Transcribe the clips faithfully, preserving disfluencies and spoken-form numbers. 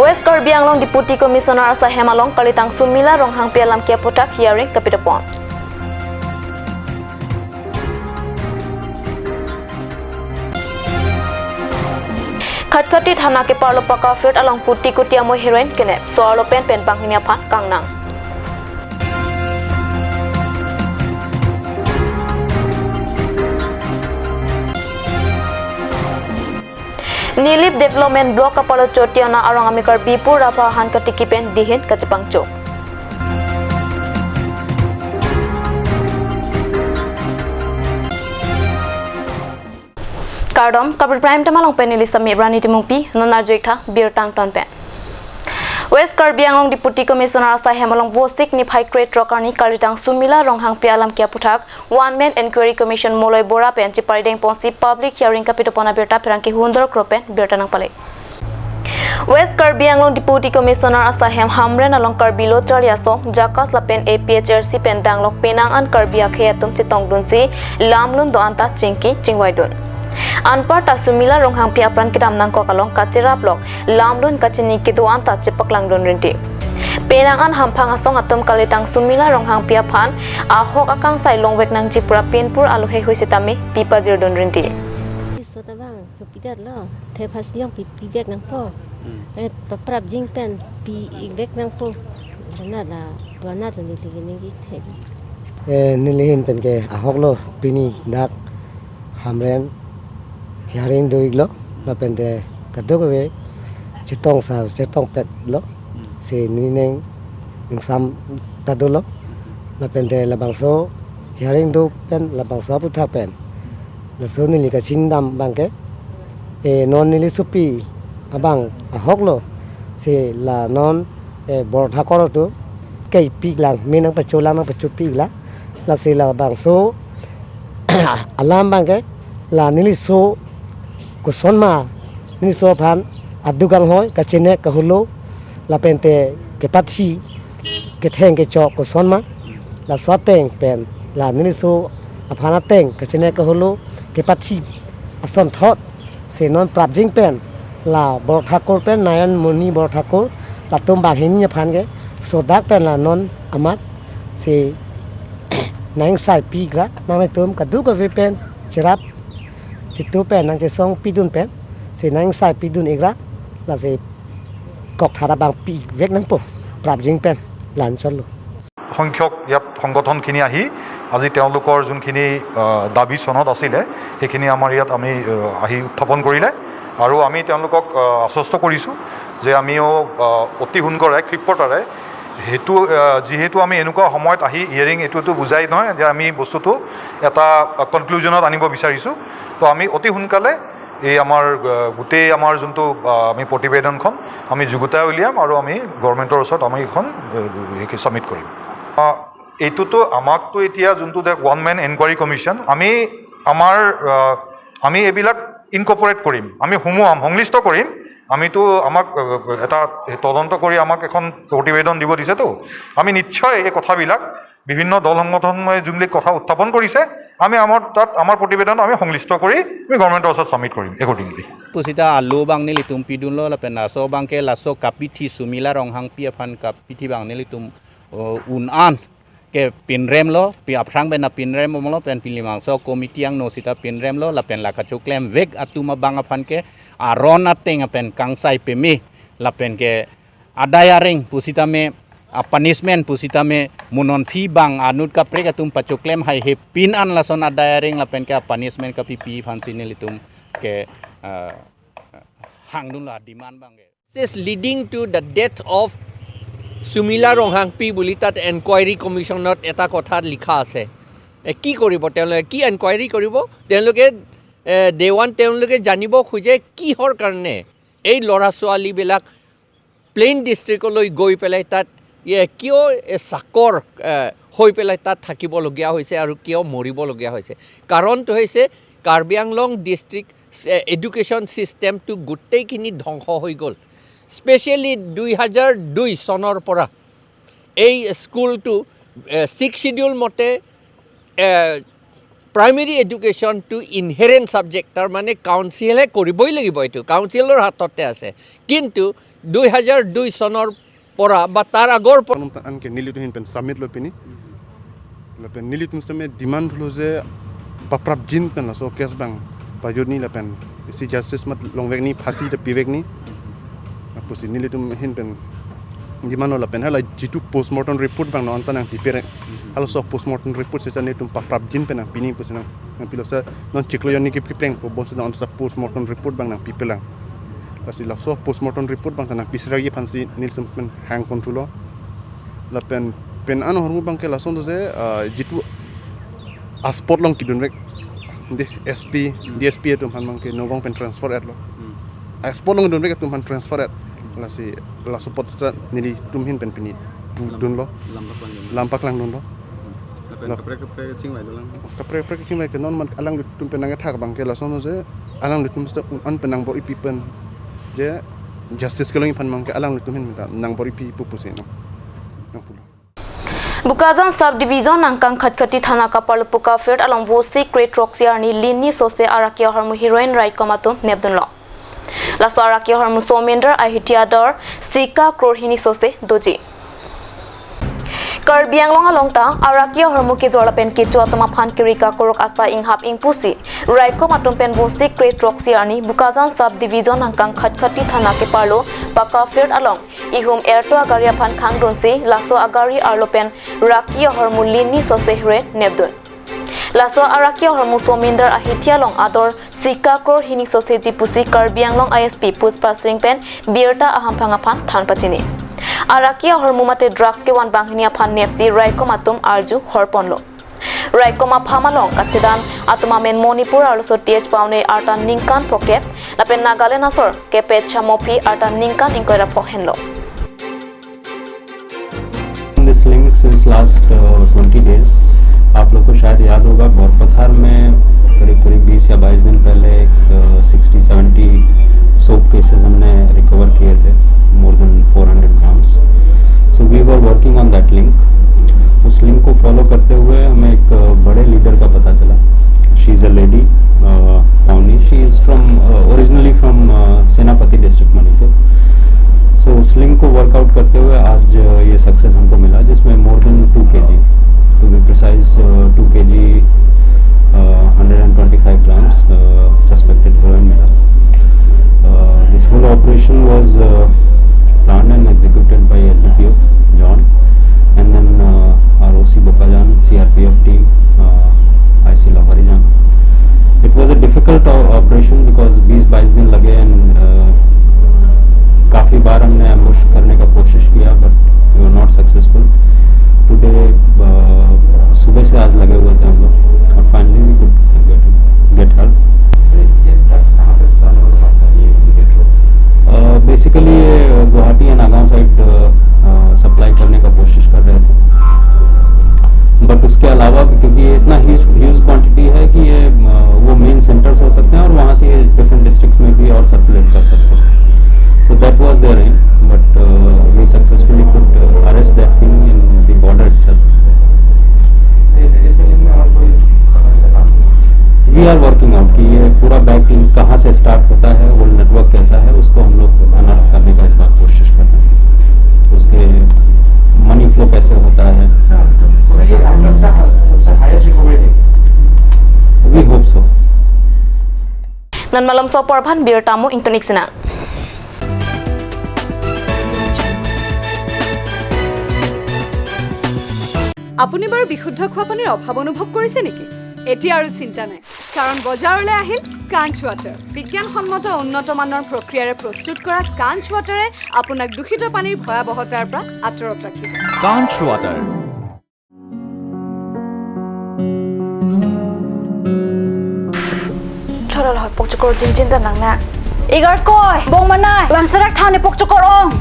West Karbi Anglong Deputy Commissioner asaihem along kalitang Sumila Ronghangpi alam ke aphuthak hearing kapitapon. Khatkhati thana keparlo pakafit along puti kuti amoi heroin kenep, so-arlo pen pen banghini aphan kangnang. Nilip Development Block kapalo Chotiana arong amekar Bipur Rapha han katiki pen dihin kachepangchok. Kardom, Kabir Prime Time along pen neli Sami Rani Timungpi, non arjuik tha birta angton pen. West Karbi Anglong Deputy Commissioner asaihem along Vosik niphai kre-throk arni kalitang Sumila Ronghangpi alam ke aphuthak One Man Inquiry Commission Moloi Bora pen chipari dengponsi public hearing kapitapon abirta pherangke hundor kro pen birta nangpale. West Karbi Anglong Deputy Commissioner asaihem Hamren along Karbi Lo Charli Asong, JACAS lapen A P H L C pen danglok penang an Karbi akhei atum chetongdunsi lamlun do-an ta chingki chingvaidun. Anparta Sumila Ronghangpi apran kedam nangkok along kacheraplok lamlun kachini kedo-an ta chepaklangdun rinti. Penang an hamphang asong atum kalitang Sumila Ronghangpi aphan ahok akangsai longvek nangji pura pinpur alohe hui sitame pipajirdun rinti. Iso tabang. Sopidet lo, the first long pi, pivek nangpo. Hmm. Eh, paprap jing pen, pi-ik vek nangpo. Dana la, duana to neli neli the. Eh, nelihin pen ke ahok lo, pini dak Hamren hearing do-ik lo, lapen te kadokave chetong sar, chetongpet lo. Hmm. Si nening ingsam ta dolo, lapen te labangso hearing do pen, labangso aphuthak pen. Laso neli kachini dam abang ke, eh, non neli sopi abang ahok lo, si la non, eh, Borthakur atum ke pi lang, me nangpacholang nangpachopi lang, lasi labangso alam abang ke, la neliso kosonma, neliso aphan aduk anghoi, kachenek kaholo, lapen te kepathi, ketheng kechok kosonma, laso ateng pen, la neliso aphan ateng, kachenek kaholo, kepathi asonthot, si non prapjin pen, la Borthakur pen, Nayan Muni Borthakur, latum banghini aphan ke, sodak pen la non amat, si nang ingsai pi-ik ra, nanglitum kadokave pen, cherap, chitu pen, nangchesong pidun pen, si nang ingsai pidun-ik ra, lasi kokthat abang pi-ik vek nangpo, prapjin pen, la-an chotlo. সংখ্যক ইয়াত সংগঠনখিনি আহি আজি তেওঁলোকৰ যোনখিনি, আহ, দাবী চনদ আছিলে, সেইখিনি আমাৰ ইয়াত আমি, আহ, আহি উত্থাপন কৰিলে আৰু আমি তেওঁলোকক, আহ, আশ্বস্ত কৰিছোঁ যে আমিও, আহ, অতি সোনকালে ক্ষিপ্ৰতাৰে সেইটো, আহ, যিহেতু আমি এনেকুৱা সময়ত আহি হিয়াৰিং এইটোতো বুজাই নহয় যে আমি বস্তুটো এটা, আহ, কনক্লুজনত আনিব বিচাৰিছোঁ। তো আমি অতি সোনকালে এই আমাৰ, আহ, গোটেই আমাৰ যোনটো, আহ, আমি প্ৰতিবেদনখন আমি যুগুতাই উলিয়াম আৰু আমি গভৰ্ণমেণ্টৰ ওচৰত আমি এইখন, আহ, ছাবমিট কৰিম। আহ, এইটোতো আমাকতো এতিয়া যোনটো যে ওৱান মেন এনকুৱাৰী কমিশ্যন, আমি আমাৰ, আহ, আমি এইবিলাক ইনকৰ্পৰেট কৰিম, আমি সোমোৱাম, সংশ্লিষ্ট কৰিম। আমিতো আমাক, আহ, এটা তদন্ত কৰি আমাক এখন প্ৰতিবেদন দিব দিছেতো, আমি নিশ্চয় এই কথাবিলাক বিভিন্ন দল সংগঠনে যোনবিলাক কথা উত্থাপন কৰিছে, আমি আমাৰ তাত আমাৰ প্ৰতিবেদন আমি সংশ্লিষ্ট কৰি আমি গভৰ্ণমেণ্টৰ ওচৰত ছাবমিট কৰিম accordingly. Pusita alo abang nelitum pidunlo lapen laso abang ke laso kapithi Sumila Ronghangpi aphan kapithi abang nelitum, uh, un-an ke pinremlo, pi aphrang pen pinrem bomlo pen pilimangso committee angno sita pinremlo lapen la kachoklem vek atum abang aphan ke aron ateng pen kangsai peme lapen ke adai areng pusitame, a punishment pusitame, mo non aphi abang anut kaprek atum pachoklem haihe pin an lason adai areng lapen ke a punishment kapipi aphansi nelitum ke, ah, hangdunlo a demand abang ke. Is leading to the death of Sumila Ronghangpi বুলি তাত এনকুৱাৰী কমিশ্যনত এটা কথা লিখা আছে। এ, কি কৰিব তেওঁলোকে? কি এনকুৱাৰী কৰিব তেওঁলোকে? এ, ডে ওৱান তেওঁলোকে জানিব খোজে কিহৰ কাৰণে এই ল'ৰা ছোৱালীবিলাক প্লেইন ডিষ্ট্ৰিক্টলৈ গৈ পেলাই তাত, এ, কিয়, এ, চাকৰ, এ, হৈ পেলাই তাত থাকিবলগীয়া হৈছে আৰু কিয় মৰিবলগীয়া হৈছে। কাৰণটো হৈছে কাৰ্বি আংলং ডিষ্ট্ৰিক্ট, এ, এডুকেশ্যন ছিষ্টেমটো গোটেইখিনি ধ্বংস হৈ গ'ল। স্পেচিয়েলি দুই হাজাৰ দুই চনৰ পৰা এই স্কুলটো, এ, ছিক্স শ্বিডিউল মতে, এ, Primary education to inherent subject, তাৰ মানে কাউন্সিলে কৰিবই লাগিব, এইটো কাউন্সিলৰ হাততে আছে। কিন্তু দুই হাজাৰ দুই চনৰ পৰা বা তাৰ আগৰ পৰা Anum ta anke nelitum ahin pen submit lo pini. Lapen nelitum seme demand lo je paprapjin pen laso case abang pajutji lapen isi justice mat longvek ni, phasi ta pivek ni. Lapusi nelitum ahin pen demand lo lapen hala jitu postmortem report abang non ta nangpipe re. Halaso postmortem report seta nelitum paprapjin pen nangpi nangji pusi nang, nangpilo sa non chiklo jonni kip kipreng po bonsi non sa postmortem report abang nangpipelang. Lasi laso postmortem report abang ta nangpisragi aphansi nelitum pen hang konthulo. Lapen pen an ahormu abangke lason je, ah, jitu a-spot along kedunvek de S P, D S P atum aphan abangke Nagaon pen transfer etlo. Hmm. A-spot along dunvek atum aphan transfer et. Lasi laso apot seta nelitum ahin pen pini pudunlo. Lam paklang dunlo. Lam paklang dunlo. Lapen Lap- kaprek kaprek chingvai dolang. Kaprek kaprek chingvai ke non mat alanglitum pen nangkethak abangke lason je alanglitum seta un an pen nangbor-ipi pen je justice kelong aphan abangke alanglitum ahin ta nangbor-ipi pu pusi no. Nangpulo. Bokajan Sub Division nangkang Khatkhati Thana kaparlo Pakaphirt along Vosik kre throksi arni lin ni sose araki ahormu heroin raikom atum nepdunlo. Laso araki ahormu Sominder Ahithia ador sika kror hini sose doji. Karbi Anglong along ta araki ahormu kejor lapen kecho atum aphan kerika korok asa inghap ingpusi raikom atum pen Vosik kre throksi arni Bokajan Sub Division nangkang Khatkhati Thana keparlo Pakaphirt along ihum erto agari aphan khangdunsi laso agari arlo pen raki ahormu lin ni sose heroin nepdun. Laso araki ahormu Sominder Ahithia along ador sika kror hini soseji pusi Karbi Anglong I S P Pushpa Singh pen birta ahamphang aphan than pachini. Araki ahormu mate drugs kevan banghini aphan nepsi raikom atum arju horponlo. Raikom apham along kachedan atum amen Manipur arloso T H Paone arta ningkan phokep, lapen Nagaland asor Kepe Chamophi arta ningkan ingkoi ra phok henlo. This link since last uh, twenty days. आप लोग को शायद याद होगा, बौरपथार में करीब करीब बीस या बाईस दिन पहले एक सिक्सटी सेवेंटी सोप केसेस हमने रिकवर किए थे, more than four hundred grams. So we were working on that link. उस लिंक को फॉलो करते हुए हमें एक uh, बड़े लीडर का पता चला. She is a lady, uh, Paoni. She is from uh, originally from uh, सेनापति डिस्ट्रिक्ट मणिपुर. सो उस लिंक को वर्कआउट करते हुए आज ये सक्सेस हमको मिला, जिसमें more than two K G, to be precise, two K G, hundred and twenty five grams suspected heroin मिला. This whole operation was planned and executed by S D P O John, and then our O C Bokajan, C R P F team, I C Lavarijan. It was a difficult operation because बीस बाईस दिन लगे and काफ़ी बार हमने एम्बुश करने का कोशिश किया, but we were not successful. Today, सुबह से आज लगे हुए थे हम लोग, और finally we could get her. Basically ये गुवाहाटी या नागांव साइड सप्लाई करने का कोशिश कर रहे थे, बट उसके अलावा भी, क्योंकि ये इतना ह्यूज क्वांटिटी है कि ये वो मेन सेंटर्स हो सकते हैं और वहाँ से ये डिफरेंट डिस्ट्रिक्ट्स में भी और सर्कुलेट कर सकते हैं. So that was their aim, but we successfully could arrest that thing in the border itself. We are working out कि ये पूरा बैग कहाँ से स्टार्ट होता है, वो नेटवर्क कैसा है, उसको हम लोग अनअर्थ करने का इस बार कोशिश कर रहे हैं. उसके मनी फ्लो कैसे होता है. We hope so. Non malomso apor aphan birta mo ingtun ik sinang. আপুনি বাৰু বিশুদ্ধ খোৱা পানীৰ অভাৱ অনুভৱ কৰিছে নেকি? এতিয়া আৰু চিন্তা নাই, কাৰণ বজাৰলৈ আহিল কাঞ্চ ৱাটাৰ। বিজ্ঞানসন্মত উন্নত মানৰ প্ৰক্ৰিয়াৰে প্ৰস্তুত কৰা কাঞ্চ ৱাটাৰে আপোনাক দূষিত পানীৰ ভয়াৱহতাৰ পৰা আঁতৰত ৰাখিব। Kanch water. Cholol hoi pokchokor jinjin ta nang na. Igar koi, bong manai, bang serak thani pokchokor ong.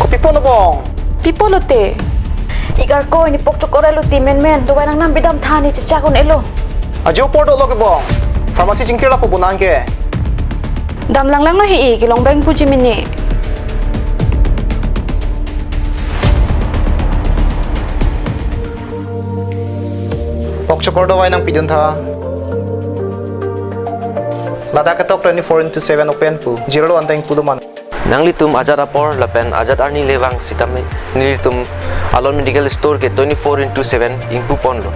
Kopi pon bong? Pipo lote. Igar koi ni pokchokor elo ti menmen, dovai nangnam bidam thani chechak un elo. Ajo por dolo ke bong. Pharmacy chingkir lapu bonang ke. Dam langlang lo hi-i, kelong beng puji mini. Chokor dovai nangpidun tha. Ladak ketok twenty-four into seven open pu. Jirlo anteng puduman. Nanglitum ajat apor lapen ajat arni levang sitame nelitum Alon Medical Store ke twenty-four into seven ingpu ponlo.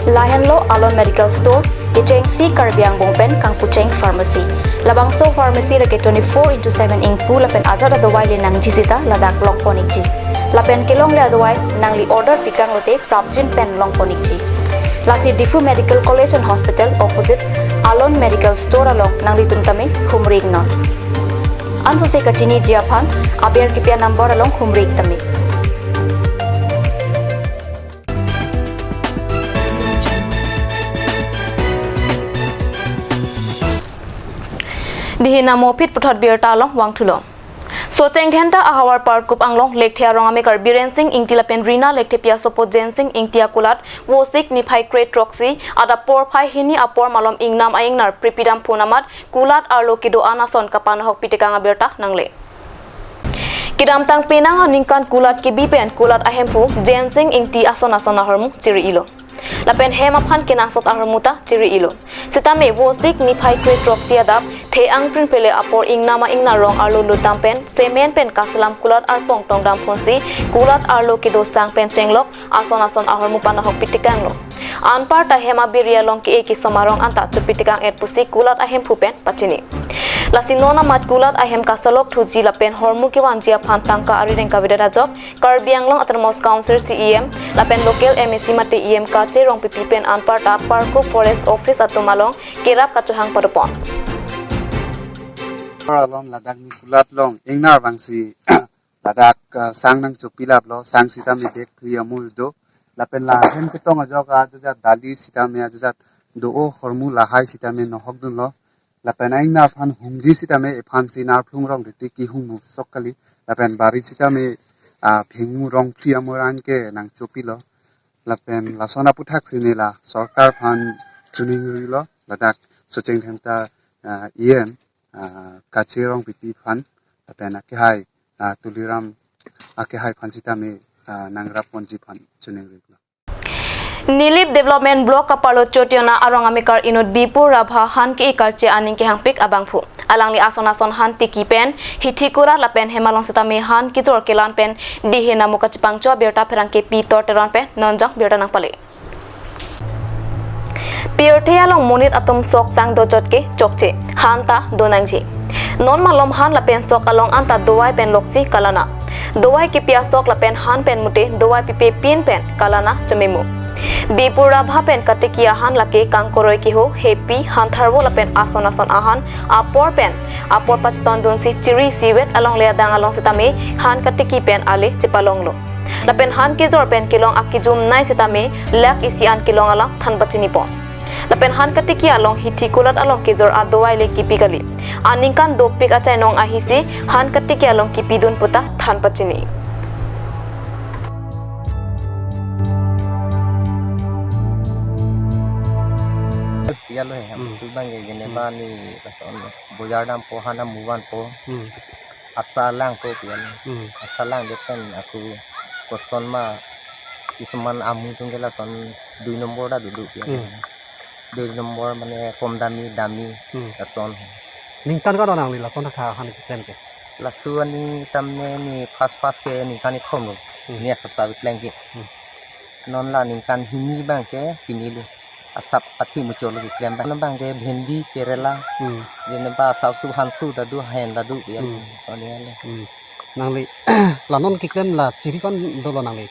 Lahenlo Alon Medical Store, kechengsi Karbi angbong pen kangpucheng pharmacy. Labangso pharmacy lake twenty-four into seven ingpu lapen ajat adovai le nangji sita ladak longpon ikji. Lapen kelongle adovai nangli order pikang lote prapjin pen longpon ikji. Lasi Diphu Medical College and Hospital opposite Alon Medical Store along nanglitum tame humri iknon. Ansose kachiniji aphan aber kipi a-number along humri ik tame. Dihin amo phit puthot birta along vangthulo. Socheng Dhenta ahavar Parkup anglong Lekthe arong amekar Biren Sing Ingti lapen Rina Lekthe pi asopo Jensing Ingti akulat Vosik niphai kre throksi adap porphai hini apor malom ingnam a-ingnar pripidam phun amat kulat arlo kedo-an ason kapanahok pitekang abirta nangle. Kedamtang penang aningkan kulat kebi pen kulat ahemphu Jensing Ingti ason ason ahormu chiri-ilo. Lapen hem aphan kenangsot ahormu ta chiri-ilo. Sitame Vosik niphai kre throksi adap the angprin pele apor ingnam a-ingnar rong arlo lutdam pen cement pen kaselam kulat arpong tongdam phunsi kulat arlo kedo sang pen chenglok ason ason ahormu panahok pitekanglo. Anparta hem abiri along ke-e kesom arong anta chopitekang et pusi kulat ahemphu pen pachini. Lasi non amat kulat ahem kasalok thuji lapen hormu kevanji aphan tangka arideng kavedet ajok Karbi Anglong Autonomous Council C E M lapen local M A C mate E M Kache Rongpipi pen anparta Parkup Forest Office atum along kerap kachohang padopon. Along ladak ni kulat along ingnar vangsi ladak, ah, sang nangchopilaplo, sang sitame bag thri amul do. Lapen lahen ketong ajok ajat dali sitame ajat do-o hormu lahai sitame nohok dunlo. Lapen a-ingnar aphan hungji sitame ephansi narphlung rong riti kehung musok kali. Lapen bari sitame, ah, phengmu rong phli amur an ke nangchopilo. Lapen lason aputhaksi neli la sorkar aphan chiningrilo. Ladak Socheng Dhenta, ah, E M, ah, Kache Rongpipi aphan lapen akehai, ah, Tuliram akehai aphan sitame, ah, nangrapponji aphan chiningrilo. Nilip Development Block kaparlo Chotiona arong amekar inut Bipur Rabha han ke-e karche aning kehangpik abangphu. Alangli ason ason han tiki pen hithi kulat lapen hem along sitame han kejor kelang pen dihin amo kachepangcho abirta pherangke Pitor Teron pen nonjong birta nangpale. Pirthe along monit atum sok sang dochot ke chokche, han ta donangji. Non malom han lapen sok along anta dovai pen loksi kalana. Dovai kepi asok lapen han pen mute dovai pipe pin pen kalana chomemu. Bipur Rabha pen katiki ahan lake kangkoroi keho, hepi, hantharvo lapen ason ason ahan apor pen apor pachetondunsi chiri sivet alongle adang along sitame han katiki pen ale chepalonglo. Lapen han kejor pen kelong akejum nai sitame lakh isi an kelong alam than pachinipon. Lapen han katiki along hithi kulat along kejor adovai le kipi kali. Aningkan dopik achainong ahisi han katiki along kipidun puta than pachini. Yalo he, Hmm. Hamstu bang ke gene Hmm. bani lason bojar dampo, hana muvanpo. Hmm. Asa langpo pian. Hmm. Asa langdet pen ako koson ma kisuman amu atum ke lason dui nombor ta duduk pian. Hmm. Dui nombor mane kom dami dami Hmm. lason. Ningkan ko nangli lason tha han keklem ke? Laso aning tamne ni first first ke ningkan ni thom lo. Hmm. Ni asap sabi kleng ke. Hmm. Non la ningkan hini bang ke pinilo. Asap athi muchol keklem bang. Bang ke bhendi, kerela. Hmm. Jene ba asap su hansu ta do, hen ta do pian. Hmm. Lason ni ale. Hmm. Nangli la non keklem la chiri ko-an dolo nangli?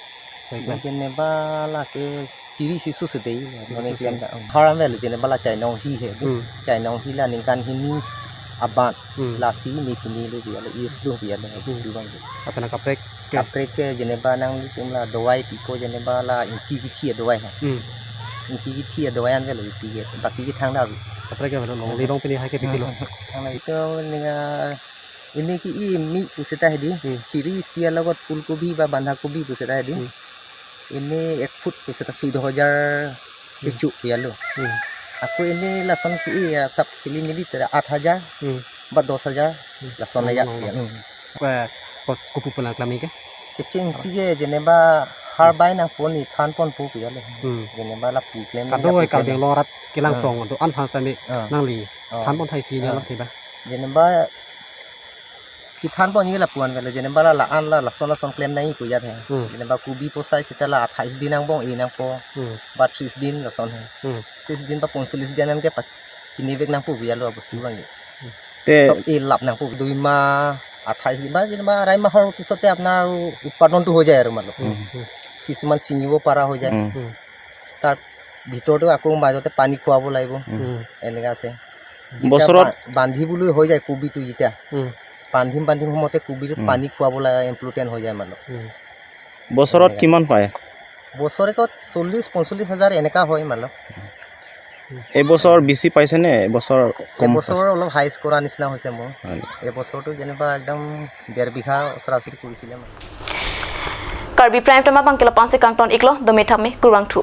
Chiri keklem. Jene ba la ke chiri si su se dei. Chiri non si keklem su. Ta. Haram vel jene ba la chainong hi he. Hmm. Chainong hi la ningkan hini aban. Hmm. Lasi ni pinilo pian, use lo pian, Hmm. use lo bang. Apena kaprek ke? Kaprek ke jene ba nanglitum la dovai pipo jene ba la ingki kithi adovai ha. Hmm. Ingki kithi adovai an vel pipe ke. Baki kethang ta. Kaprek ke vel longle long pini hai ke pipilo. Thang la itu ninga ini ke-e mi pusita hedi. Hmm. Chiri isi along phulkobi ba bandhakobi pusita hedi. Hmm. Ini ek foot pusita sui do hajar Hmm. kecho pian lo. Hmm. Ako ini lason ke-e asap khili mili tera aat hajar, Hmm. ba dos hajar, Hmm. lason layak Hmm. pian lo. Ke pos kupu pula klami ke? Kechengsi ke jene ba Har bai nangpon ni thanpon pu pu ya le. Hmm. Jeneba lapu klem Kadokave nangpu klem. Karbi Anglong arat kelang Ah. tong do-an aphan sami Ah. nangli Ah. thanpon thaisi Ah. nanglang theba. Jeneba kethanpon ni lapu-an vele, jeneba la la-an la lason lason klem nangji pu ya he. Hmm. Jeneba kobi posai seta la athais din angbong-i nangpo. Hmm. Ba tris din lason he. Hmm. Tris din ba poncholish din anke pa-, pini vek nangpo pu ya lo abostu abang ke. Te Sob elap nangpo, দুই মাহ, আঠাইশ দিন বা যেনিবা আঢ়াই মাহৰ পিছতে আপোনাৰ আৰু উৎপাদনটো হৈ যায় আৰু মানে। Hmm. Hmm. কিছুমান ছিঙিব পৰা হৈ যায়। Hmm. Hmm. তাৰ ভিতৰতো আকৌ মাজতে পানী খুৱাব লাগিব। Hmm. Hmm. এনেকা আছে। যেতিয়া বছৰত বা-, বান্ধিবলৈ হৈ যায় কবিটো যেতিয়া, Hmm. বান্ধিম বান্ধিম সময়তে কবিটো Hmm. পানী খুৱাব লাগে, ইমপ্লুটেণ্ট হৈ যায় মানে। Hmm. বছৰত এনেকা। কিমান পায়? বছৰেকত চল্লিছ পঞ্চল্লিছ হাজাৰ এনেকা হয় মানে। এইবছৰ বেছি পাইছে নে এইবছৰ কম এইবছৰ পাইছে? অলপ হাইচ কৰা নিচিনা হৈছে মোৰ। হয় নেকি? এইবছৰটো যেনিবা একদম ডেৰ বিঘা ওচৰা ওচৰি কৰিছিলে মানে। Karbi Prime Time abang ke lapu-an si kangton iklo, dome thame, kurvangthu.